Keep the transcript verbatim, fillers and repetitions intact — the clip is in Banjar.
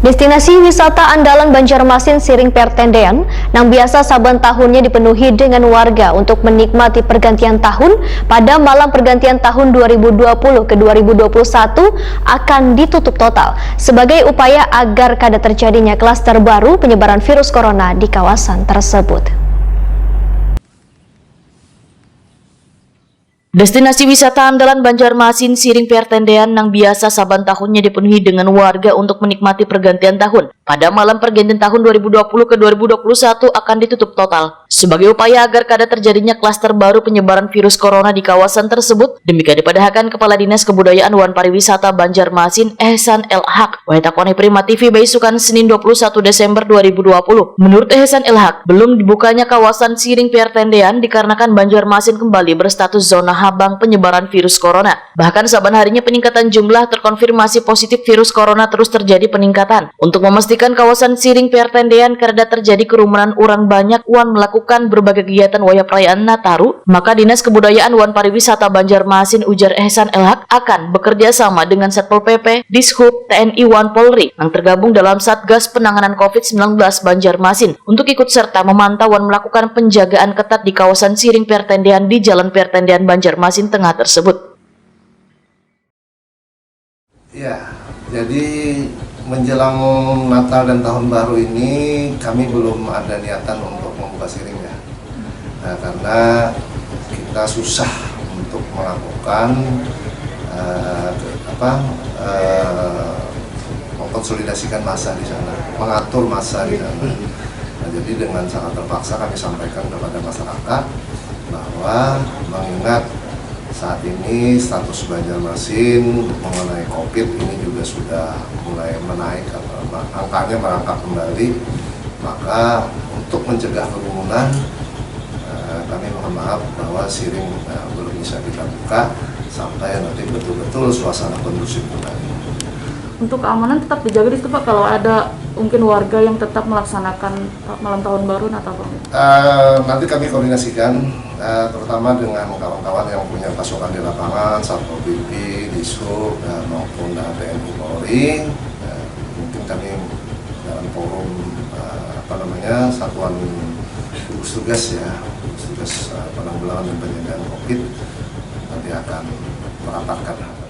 Destinasi wisata andalan Banjarmasin Siring Pertendean nang biasa saban tahunnya dipenuhi dengan warga untuk menikmati pergantian tahun pada malam pergantian tahun dua ribu dua puluh ke dua ribu dua puluh satu akan ditutup total sebagai upaya agar kada terjadinya klaster baru penyebaran virus corona di kawasan tersebut. Destinasi wisata andalan Banjarmasin Siring Pertendean nang biasa saban tahunnya dipenuhi dengan warga untuk menikmati pergantian tahun pada malam pergantian tahun dua ribu dua puluh ke dua ribu dua puluh satu akan ditutup total sebagai upaya agar kada terjadinya klaster baru penyebaran virus corona di kawasan tersebut. Demikian dipadahakan Kepala Dinas Kebudayaan wan Pariwisata Banjarmasin, Ehsan El Haq, wayah takuani Prima T V baisukan Senin dua puluh satu Desember dua ribu dua puluh. Menurut Ehsan El Haq, belum dibukanya kawasan Siring Pertendean dikarenakan Banjarmasin kembali berstatus zona habang penyebaran virus corona. Bahkan saban harinya peningkatan jumlah terkonfirmasi positif virus corona terus terjadi peningkatan. Untuk memastikan kawasan Siring Pertendean kada terjadi kerumunan urang banyak wan melakukan berbagai kegiatan wayah perayaan Nataru, maka Dinas Kebudayaan wan Pariwisata Banjarmasin, ujar Ehsan El Haq, akan bekerja sama dengan Satpol P P, Dishub, T N I wan Polri nang tergabung dalam Satgas Penanganan covid sembilan belas Banjarmasin untuk ikut serta memantau wan melakukan penjagaan ketat di kawasan Siring Pertendean di Jalan Pertendean Banjarmasin Tengah tersebut. Ya, jadi menjelang Natal dan Tahun Baru ini kami belum ada niatan untuk membuka siring ya. Nah, karena kita susah untuk melakukan eh, apa eh, mengkonsolidasikan massa di sana, mengatur massa di sana. Nah, jadi dengan sangat terpaksa kami sampaikan kepada masyarakat bahwa mengingat saat ini status Banjarmasin mengenai covid ini juga sudah mulai menaik, angkanya merangkak kembali, maka untuk mencegah kerumunan eh, kami mohon maaf bahwa siring eh, belum bisa kita buka sampai nanti betul-betul suasana kondusif kembali. Untuk keamanan tetap dijaga di situ Pak, kalau ada mungkin warga yang tetap melaksanakan malam tahun baru Natal Pak? Uh, nanti kami koordinasikan uh, terutama dengan kawan-kawan yang punya pasukan di lapangan, Satpol P P, Dishub, uh, maupun uh, T N I Polri. Uh, mungkin kami dalam forum uh, apa namanya satuan gugus tugas ya, gugus tugas uh, penanggulangan dan pencegahan COVID nanti akan merapatkan.